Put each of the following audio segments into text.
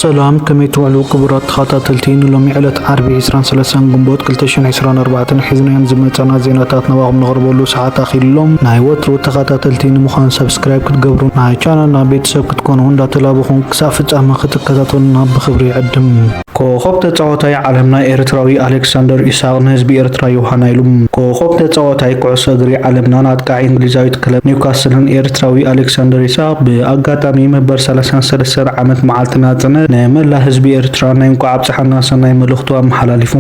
ሰላም፣ ከመይ ትውዕሉ ክቡራት ተኸታተልቲ? ንሎሚ ዕለት ዓርቢ ዕስራን ሰለስተን ግንቦት ክልተ ሽሕን ዕስራን ኣርባዕተን ሒዝናዮም ዝመጸና ዜናታት ናባኹም ነቕርበሉ ሰዓት ኣኺሉሎም። ናይ ወትሩ ተኸታተልቲ ንምዃን ሰብስክራይብ ክትገብሩ፣ ናይ ቻናልና ቤተሰብ ክትኮኑ እንዳተላበኹም ክሳብ ፍጻመ ክትከታተሉና ብኽብሪ ይዕድም። ኮኸብ ተጻዋታይ ዓለምና ኤርትራዊ ኣሌክሳንደር ኢሳቕ ንህዝቢ ኤርትራ ዮሃና ኢሉ። ኮኸብ ተጻዋታይ ኩዕሶ እግሪ ዓለምናን ኣጥቃዒ እንግሊዛዊት ክለብ ኒውካስልን ኤርትራዊ ኣሌክሳንደር ኢሳቕ ብኣጋጣሚ መበል ሰላሳን ሰለስተን ዓመት መዓልቲ ናጽነት ንመላ ህዝቢ ኤርትራ ናይ እንቋዕ ኣብጽሓና ሰናይ መልእኽቱ ኣመሓላሊፉ።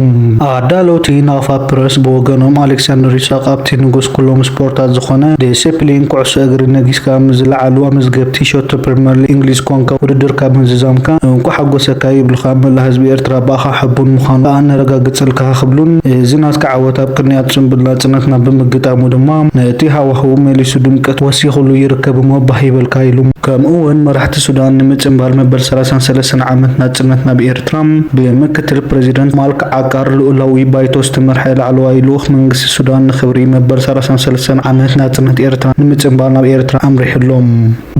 ኣዳለውቲ ናቕፋ ፕረስ ብወገኖም ኣሌክሳንደር ኢሳቕ ኣብቲ ንጉስ ኩሎም ስፖርታት ዝኾነ ዲሲፕሊን ኩዕሶ እግሪ ነጊስካ ምስ ዝለዓሉ ኣመዝገብቲ ሸቶ ፕሪምየር ሊግ እንግሊዝ ኮንካ ውድድርካ ምዝዛምካ እንቋዕ ሓጎሰካ ይብሉኻ። መላ ህዝቢ ኤርትራ ብኣኻ ሕቡን ምዃኑ ከኣ ነረጋግጸልካ ክብሉን እዚ ናትካ ዓወት ኣብ ቅንያት ጽምብል ናጽነትና ብምግጣሙ ድማ ነቲ ሃዋህው መሊሱ ድምቀት ወሲኹሉ ይርከብ እሞ ባህ ይበልካ ኢሉ። ከምኡ እውን መራሕቲ ሱዳን ንምጽንባል መበል ሰላሳን ሰለስተን ዓመት ናጽነት ናብ ኤርትራ ብምክትል ፕሬዚደንት ማልክ ዓቃር ልኡላዊ ባይቶ ዝተመርሐ ላዕለዋይ ልኡኽ መንግስቲ ሱዳን ንኽብሪ መበል ሰላሳን ሰለስተን ዓመት ናጽነት ኤርትራ ንምጽንባል ናብ ኤርትራ ኣምሪሑ ኣሎ።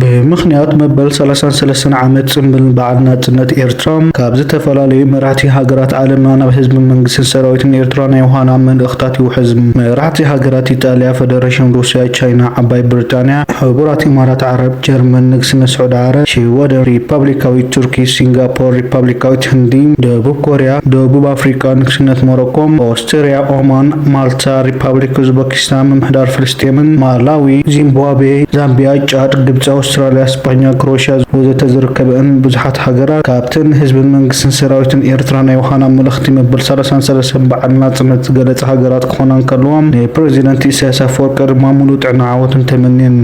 ብምኽንያት መበል ሰላሳን ሰለስተን ዓመት ጽምብል በዓል ናጽነት ኤርትራ፣ ካብ ዝተፈላለዩ መራሕቲ ሃገራት ዓለምና ናብ ህዝብን መንግስትን ሰራዊትን ኤርትራ ናይ ዮሃና መልእኽታት ይውሕዝ። መራሕቲ ሃገራት ኢጣልያ፣ ፈደረሽን ሩስያ፣ ቻይና፣ ዓባይ ብሪጣንያ፣ ሕቡራት ኢማራት ዓረብ፣ ጀርመን፣ ንግስነት ስዑዲ ዓረብ፣ ሽወደን፣ ሪፓብሊካዊት ቱርኪ፣ ሲንጋፖር፣ ሪፓብሊካዊት ህንዲ፣ ደቡብ ኮርያ፣ ደቡብ ኣፍሪቃ፣ ንግስነት ሞሮኮ፣ ኦስትርያ፣ ኦማን፣ ማልታ፣ ሪፓብሊክ ኡዝበኪስታን፣ ምምሕዳር ፍልስጤምን፣ ማላዊ፣ ዚምባብዌ፣ ዛምቢያ፣ ጫድ፣ ግብጺ፣ ኣውስትራልያ፣ ስጳኛ፣ ክሮሽያ ወዘተ ዝርከበእን ብዙሓት ሃገራት ካብተን ህዝብን መንግስትን ሰራዊትን ኤርትራ ናይ ዮሃና መልእኽቲ መበል ሰላሳን ሰለስተን በዓል ናጽነት ዝገለጻ ሃገራት ክኾና እንከለዋ ንፕሬዚደንት ኢሳያስ ኣፈወርቂ ድማ ሙሉእ ጥዕና ዓወትን ተመንየን።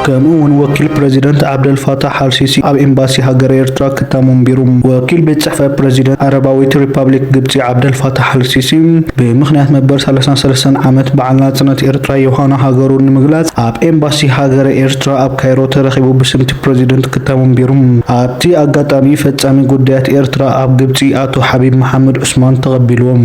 ከምኡ እውን ወኪል ፕሬዚደንት ዓብደል ፋታሕ ኣልሲሲ ኣብ ኤምባሲ ሃገረ ኤርትራ ክታም ኣንቢሩ። ወኪል ቤት ጽሕፈት ፕሬዚደንት ዓረባዊት ሪፓብሊክ ግብጺ ዓብደል ፋታሕ ኣልሲሲ ብምኽንያት መበል ሰላሳን ሰለስተን ዓመት በዓል ናጽነት ኤርትራ ዮሃና ሃገሩ ንምግላጽ ኣብ ኤምባሲ ሃገረ ኤርትራ ኣብ ካይሮ ተረኺቡ ብስምቲ ፕሬዚደንት ክታም ኣንቢሩ። ኣብቲ ኣጋጣሚ ፈጻሚ ጉዳያት ኤርትራ ኣብ ግብጺ ኣቶ ሓቢብ መሓመድ ዑስማን ተቐቢልዎም።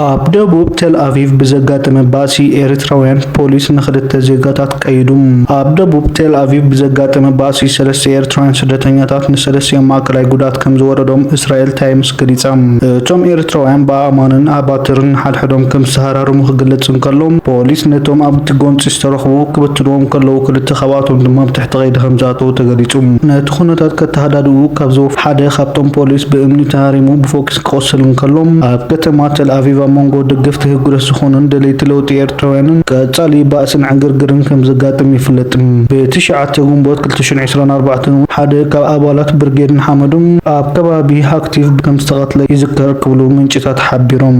ኣብ ደቡብ ቴል ኣቪቭ ብዘጋጠመ ባእሲ ኤርትራውያን ፖሊስ ንኽልተ ዜጋታት ቀይዱ። ኣብ ደቡብ ቴል ኣቪቭ ብዘጋጠመ ባእሲ ሰለስተ ኤርትራውያን ስደተኛታት ንሰለስቲኦም ማእከላይ ጉድኣት ከም ዝወረዶም እስራኤል ታይምስ ገሊጻ። እቶም ኤርትራውያን ብኣእማንን ኣባትርን ንሓድሕዶም ከም ዝተሃራረሙ ክግለጽ እንከሎ፣ ፖሊስ ነቶም ኣብቲ ጎንጺ ዝተረኽቡ ክብትንዎም ከለዉ ክልተ ካብኣቶም ድማ ኣብ ትሕቲ ቀይዲ ከም ዝኣተዉ ተገሊጹ። ነቲ ኩነታት ከተሃዳድኡ ካብ ዝወፍ ሓደ ካብቶም ፖሊስ ብእምኒ ተሃሪሙ ብፎኪስ ክቖስል እንከሎ፣ ኣብ ከተማ ተል ኣቪቭ ኣብ መንጎ ደገፍቲ ህግደፍ ዝኾኑን ደለይቲ ለውጢ ኤርትራውያንን ቀጻሊ ባእስን ዕግርግርን ከም ዘጋጥም ይፍለጥ። ብትሽዓተ ግንቦት ክልተ ሽሕን ዕስራን ኣርባዕተን ሓደ ካብ ኣባላት ብርጌድ ንሓመዱ ኣብ ከባቢ ሃክቲቭ ከም ዝተቐትለ ይዝከር ክብሉ ምንጭታት ሓቢሮም።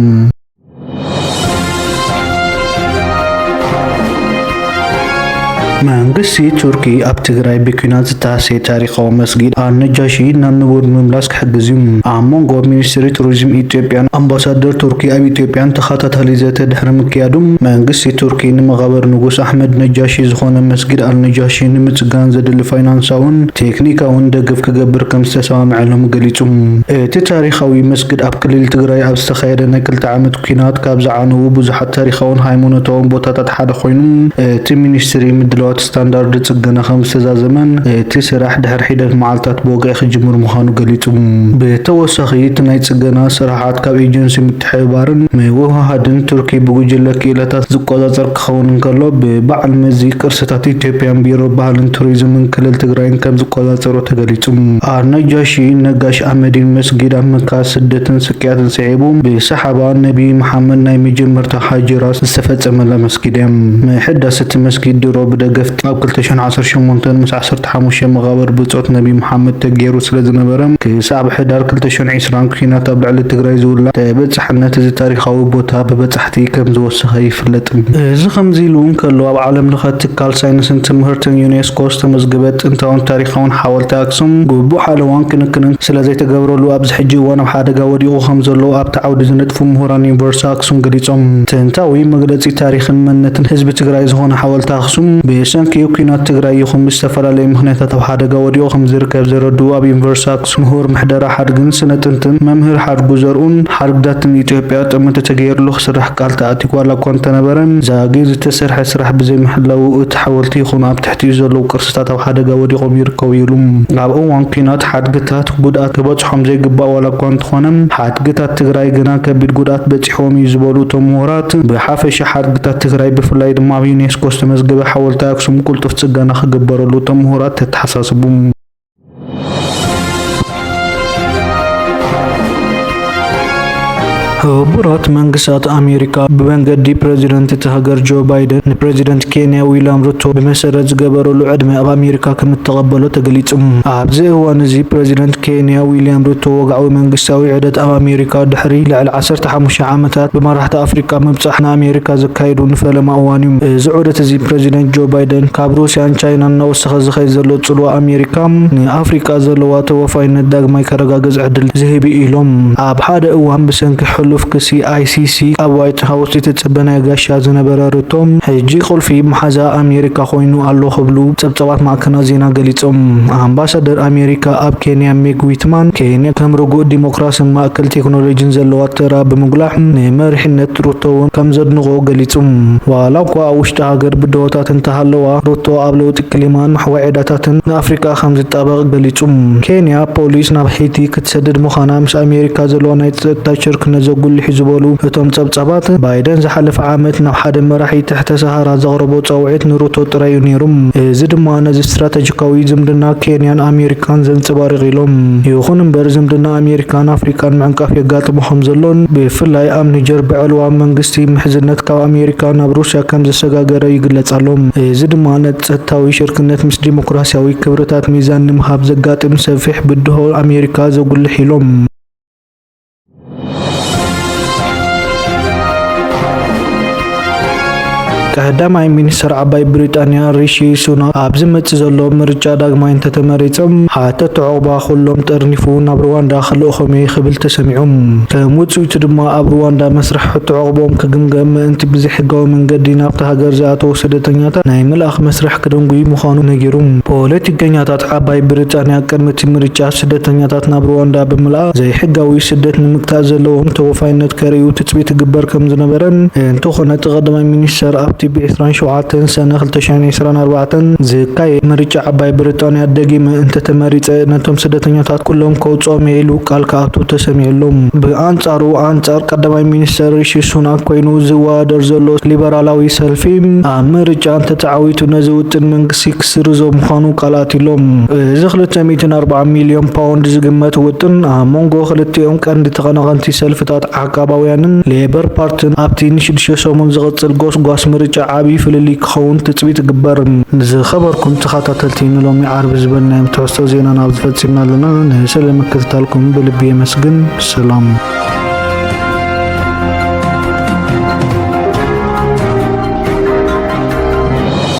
መንግስቲ ቱርኪ ኣብ ትግራይ ብኲናት ዝተሃሰየ ታሪኻዊ መስጊድ ኣልነጃሺ ናብ ንቡር ንምምላስ ክሕግዝ እዩ። ኣብ መንጎ ሚኒስትሪ ቱሪዝም ኢትዮጵያን ኣምባሳደር ቱርኪ ኣብ ኢትዮጵያን ተኸታታሊ ዘተ ድሕሪ ምክያዱ፣ መንግስቲ ቱርኪ ንመቓብር ንጉስ ኣሕመድ ነጃሺ ዝኾነ መስጊድ ኣልነጃሺ ንምጽጋን ዘድሊ ፋይናንሳውን ቴክኒካውን ደገፍ ክገብር ከም ዝተሰማምዐሎም ገሊጹ። እቲ ታሪኻዊ መስጊድ ኣብ ክልል ትግራይ ኣብ ዝተኻየደ ናይ ክልተ ዓመት ኲናት ካብ ዝዓነዉ ብዙሓት ታሪኻውን ሃይማኖታውን ቦታታት ሓደ ኮይኑ፣ እቲ ሚኒስትሪ ምድላዋት ስታንዳርድ ጽገና ከም ዝተዛዘመን እቲ ስራሕ ድሕሪ ሒደት መዓልታት ብወግዒ ክጅምር ምዃኑ ገሊጹ። ብተወሳኺ፣ እቲ ናይ ጽገና ስራሓት ካብ ኤጀንሲ ምትሕብባርን ምውህሃድን ቱርኪ ብጉጅለ ክኢላታት ዝቆጻጸር ክኸውን እንከሎ፣ ብበዓል መዚ ቅርስታት ኢትዮጵያን ቢሮ ባህልን ቱሪዝምን ክልል ትግራይን ከም ዝቆጻጸሮ ተገሊጹ። ኣልነጃሺ ነጋሽ ኣህመዲን መስጊድ ኣብ መካ ስደትን ስቅያትን ስዒቡ ብሰሓባ ነቢ መሓመድ ናይ መጀመርታ ሃጅራ ዝተፈጸመላ መስጊድ እያ። ምሕዳስ እቲ መስጊድ ድሮ ብደገፍቲ ኣብ ክልተ ሽሕን ዓሰርተ ሸሞንተን ምስ ዓሰርተ ሓሙሽተ መቓብር ብጾት ነቢ መሓመድ ተገይሩ ስለ ዝነበረ፣ ክሳብ ሕዳር ክልተ ሽሕን ዕስራን ኲናት ኣብ ልዕሊ ትግራይ ዝውላዕ ተበጻሕነት እዚ ታሪኻዊ ቦታ ብበጻሕቲ ከም ዝወሰኸ ይፍለጥ። እዚ ከምዚ ኢሉ እንከሎ፣ ኣብ ዓለም ለኸ ትካል ሳይንስን ትምህርትን ዩኔስኮ ዝተመዝገበ ጥንታውን ታሪኻውን ሓወልቲ ኣክሱም ግቡእ ሓለዋን ክንክንን ስለ ዘይተገብረሉ ኣብዚ ሕጂ እዋን ኣብ ሓደጋ ወዲቑ ከም ዘሎ ኣብቲ ዓውዲ ዝነጥፉ ምሁራን ዩኒቨርሲቲ ኣክሱም ገሊጾም። ጥንታዊ መግለጺ ታሪኽን መንነትን ህዝቢ ትግራይ ዝኾነ ሓወልቲ ኣክሱም ብ ብሰንኪ ኲናት ትግራይ ይኹን ብዝተፈላለዩ ምኽንያታት ኣብ ሓደጋ ወዲቑ ከም ዝርከብ ዘረድኡ ኣብ ዩኒቨርሲቲ ኣክሱም ምሁር ምሕደራ ሓድግን ስነ ጥንትን መምህር ሓድጉ ዘርኡን ሓድግታትን ኢትዮጵያ ጥምት ተገይርሉ ክስራሕ ቃል ተኣቲዩ ዋላ እኳ እንተነበረ ዛጊድ ዝተሰርሐ ስራሕ ብዘይምሕላዉ እቲ ሓወልቲ ይኹን ኣብ ትሕቲኡ ዘለዉ ቅርስታት ኣብ ሓደጋ ወዲቖም ይርከቡ ኢሉ። ኣብ እዋን ኲናት ሓድግታት ጉድኣት ክበፅሖም ዘይግባእ ዋላ እኳ እንተኾነ ሓድግታት ትግራይ ግና ከቢድ ጉድኣት በፂሕዎም እዩ ዝበሉ እቶም ምሁራት ብሓፈሻ ሓድግታት ትግራይ ብፍላይ ድማ ኣብ ዩኔስኮ ዝተመዝገበ ሓወልቲ ኣክሱም ቅልጡፍ ጽገና ክግበረሉ እቶም ምሁራት ተተሓሳስቡ። ሕቡራት መንግስታት ኣሜሪካ ብመንገዲ ፕረዚደንት እቲ ሃገር ጆ ባይደን ንፕረዚደንት ኬንያ ዊልያም ሩቶ ብመሰረት ዝገበረሉ ዕድመ ኣብ ኣሜሪካ ከም እተቐበሎ ተገሊጹ። ኣብዚ እዋን እዚ ፕረዚደንት ኬንያ ዊልያም ሩቶ ወግዓዊ መንግስታዊ ዑደት ኣብ ኣሜሪካ ድሕሪ ልዕሊ ዓሰርተ ሓሙሽተ ዓመታት ብመራሕቲ ኣፍሪቃ ምብጻሕ ንኣሜሪካ ዘካየዱ ንፈለማ እዋን እዩ። እዚ ዑደት እዚ ፕረዚደንት ጆ ባይደን ካብ ሩስያን ቻይናን እናወሰኸ ዝኸይድ ዘሎ ጽልዋ ኣሜሪካ ንኣፍሪቃ ዘለዋ ተወፋይነት ዳግማይ ከረጋግጽ ዕድል ዝህብ እዩ ኢሎም። ኣብ ሓደ እዋን ብሰንኪ ሕሉፍ ክሲ ኣይ ሲ ሲ ኣብ ዋይት ሃውስ ዝተጸበ ናይ ጋሻ ዝነበረ ሩቶ ሕጂ ቁልፊ መሓዛ ኣሜሪካ ኮይኑ ኣሎ ክብሉ ጸብጻባት ማዕከናት ዜና ገሊጾም። ኣምባሳደር ኣሜሪካ ኣብ ኬንያ ሜግ ዊትማን ኬንያ ከም ርጉእ ዲሞክራስን ማእከል ቴክኖሎጂን ዘለዋ ተራ ብምጉላሕ ንመሪሕነት ሩቶ እውን ከም ዘድንቖ ገሊጹ። ዋላ እኳ ኣብ ውሽጢ ሃገር ብድሆታት እንተሃለዋ ሩቶ ኣብ ለውጢ ክሊማን ምሕዋይ ዕዳታትን ንኣፍሪቃ ከም ዝጣበቕ ገሊጹ። ኬንያ ፖሊስ ናብ ሄይቲ ክትሰድድ ምዃና ምስ ኣሜሪካ ዘለዋ ናይ ጸጥታ ሽርክነት ዘጉልሕ እዩ ዝበሉ እቶም ጸብጻባት ባይደን ዝሓለፈ ዓመት ናብ ሓደ መራሒ ትሕተ ሰሃራ ዘቕረቦ ጻውዒት ንሩቶ ጥራይ እዩ ነይሩ። እዚ ድማ ነዚ ስትራተጂካዊ ዝምድና ኬንያን ኣሜሪካን ዘንጸባርቕ ኢሎም። ይኹን እምበር ዝምድና ኣሜሪካን ኣፍሪቃን ምዕንቃፍ የጋጥሞ ከም ዘሎን ብፍላይ ኣብ ኒጀር ብዕልዋ መንግስቲ ምሕዝነት ካብ ኣሜሪካ ናብ ሩስያ ከም ዘሰጋገረ ይግለጽ ኣሎ። እዚ ድማ ነቲ ጸጥታዊ ሽርክነት ምስ ዲሞክራሲያዊ ክብርታት ሚዛን ንምሃብ ዘጋጥም ሰፊሕ ብድሆ ኣሜሪካ ዘጉልሕ ኢሎም። ቀዳማይ ሚኒስትር ዓባይ ብሪጣንያ ሪሺ ሱናክ ኣብ ዝመጽእ ዘሎ ምርጫ ዳግማይ እንተተመሪጾም ሓተቲ ዑቕባ ኩሎም ጠርኒፉ ናብ ሩዋንዳ ክልእኾም እየ ክብል ተሰሚዑ። ከም ውጽኢቱ ድማ ኣብ ሩዋንዳ መስርሕ ሕቶ ዑቕቦም ክግምገም ምእንቲ ብዘይሕጋዊ መንገዲ ናብቲ ሃገር ዝኣተዉ ስደተኛታት ናይ ምልኣኽ መስርሕ ክደንጉዩ ምዃኑ ነጊሩ። ፖለቲከኛታት ዓባይ ብሪጣንያ ቅድሚ እቲ ምርጫ ስደተኛታት ናብ ሩዋንዳ ብምልኣኽ ዘይሕጋዊ ስደት ንምግታእ ዘለዎም ተወፋይነት ከርእዩ ትጽቢት ይግበር ከም ዝነበረን፣ እንተኾነ እቲ ቀዳማይ ሚኒስተር ኣብቲ ብ ዕስራን ሸውዓተን ሰነ ክልተ ሽሕን ዕስራን ኣርባዕተን ዝካየድ ምርጫ ዓባይ ብሪጣንያ ደጊመ እንተተመሪጸ ነቶም ስደተኛታት ኩሎም ከውጽኦም እየ ኢሉ ቃል ክኣቱ ተሰሚዑ ኣሎ። ብኣንጻሩ ኣንጻር ቀዳማይ ሚኒስተር ሪሺ ሱናክ ኮይኑ ዝወዳደር ዘሎ ሊበራላዊ ሰልፊ ኣብ ምርጫ እንተተዓዊቱ ነዚ ውጥን መንግስቲ ክስርዞ ምዃኑ ቃል ኣትዩሎም። እዚ ክልተ ሚእትን ኣርባዓን ሚልዮን ፓውንድ ዝግመት ውጥን ኣብ መንጎ ክልቲኦም ቀንዲ ተቐናቐንቲ ሰልፍታት ዓቃባውያንን ሌበር ፓርትን ኣብቲ ንሽዱሽተ ሰሙን ዝቕጽል ጎስጓስ ምርጫ ዓቢ ፍልልይ ክኸውን ትጽቢት ይግበር። ዝኸበርኩም ተኸታተልቲ ንሎሚ ዓርቢ ዝበልናዮም ትሕዝቶ ዜና ናብ ዝፈጺምና ኣለና። ንስለ ምክትታልኩም ብልቢ የመስግን። ሰላም።